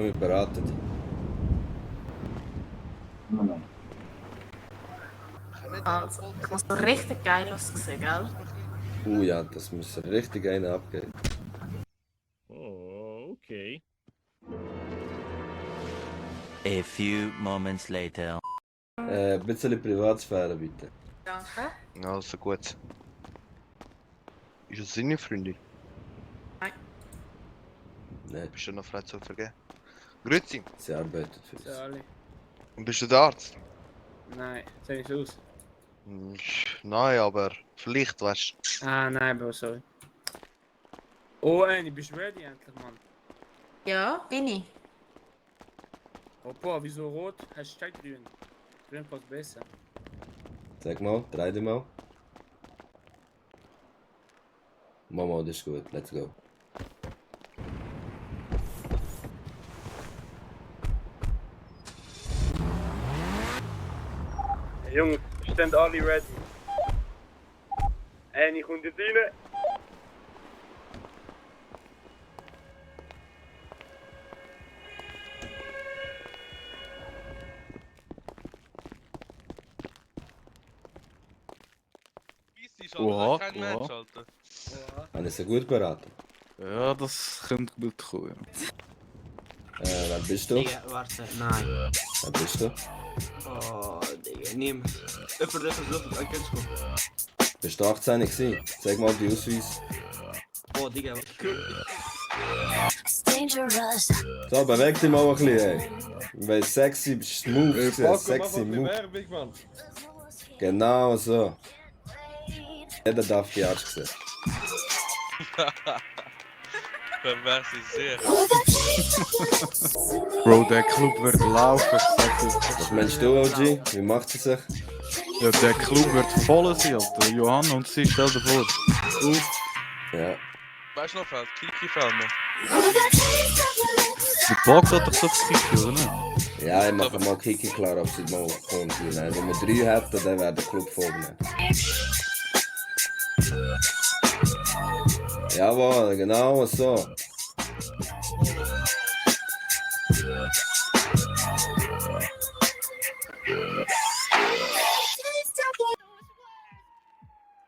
Komm, wir beraten. Also, ich muss so richtig geil aussehen, gell? Ja, das müsste richtig einen abgeben. Oh, okay. A few moments later. Ein bisschen Privatsphäre, bitte. Danke. Ja, also gut. Ist das seine Freundin? Nein, Bist du noch frei zu vergeben? Grüezi. sie arbeitet für uns. Sali. Und bist du der Arzt? Nein, seh nicht aus. Nein, aber vielleicht weißt du. Ah, nein, Bro, sorry. Oh, Annie, bist du ready endlich, Mann? Ja, bin ich. Opa, wieso rot? Hashtag grün. Grün passt besser. Sag mal, drei dir mal. Mama, das ist gut, let's go. Hey, Jungs, stehen alle ready. Annie kommt jetzt rein. Oha, Kein oha. Mensch, Alter. Habe ich sie gut beraten? Ja, das könnte gut kommen. Wer bist du? Digga, warte, nein. Wer bist du? Oh, Digga, nimm. Öffentlich, kannst du. Bist du 18 gewesen? Sag mal die Ausweis. Oh, Digga, So, beweg dich mal ein bisschen, ey. Weil sexy, smooth, sexy, move. Werbung, Mann. Genau so. Jeder darf die Arsch sehen. Merci sehr. Bro, der Club wird laufen, ich sag dir. Was meinst du, OG? Wie macht sie sich? Ja, der Club wird voll sein, Alter. Johanna und sie, stell dir vor. Ja. Weißt du noch, Feld? Kiki Feld noch. Der Bock hat doch so Kiki, oder nicht? Ja, ich mache mal Kiki klar, ob sie mal kommt. Wenn wir 3 hätten, dann wäre der Club vorgenommen. Jawohl, genau so.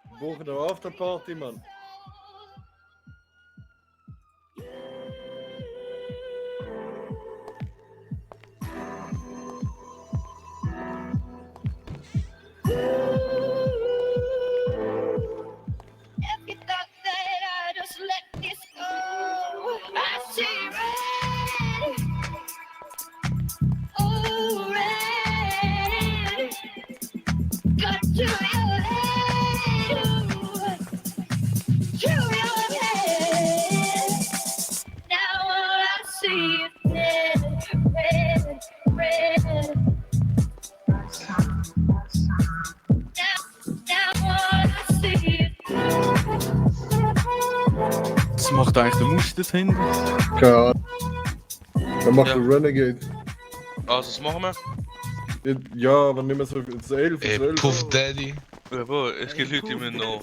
Wir brauchen eine Afterparty, Mann. Was macht eigentlich der Musch dort hinten? Keine Ahnung. Dann macht Ja. der Renegade. Also, was machen wir? Ja, wenn nicht mehr so 11, 12. Puff Daddy, Jawohl, es gibt Leute, die müssen noch.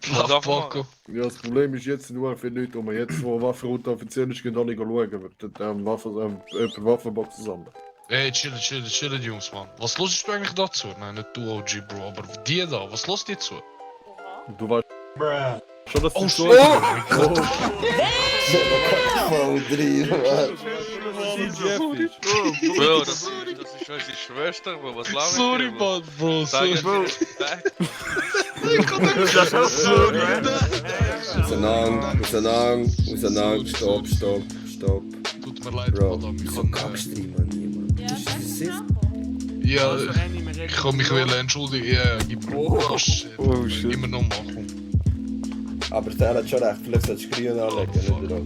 Fluff Poco. Ja, das Problem ist jetzt nur viele Leute, wo jetzt, wo Waffenroute offiziell ist, gehen alle schauen, weil Waffenboxen sammeln. Ey, chillen Jungs, Mann. Was los du eigentlich dazu? Nein, nicht du OG, Bro, aber die da, was los dir zu? Und du weißt schon, dass Oh, du shit. so... Voll drin, Bro, das ist unsere Schwester, Bro. Was labert Sorry, ihr, Bro? man, Bro, Sag sorry. es Sorry. Auseinander, stopp. Tut mir leid, Bro, Madame, ich wieso kann... kackst du niemand? Das ist Ja, ich kann mich entschuldigen, ja, gib mir... Oh, shit. Oh shit. Immer noch machen. Aber der hat schon recht, vielleicht solltest du grün anlegen, nicht rot.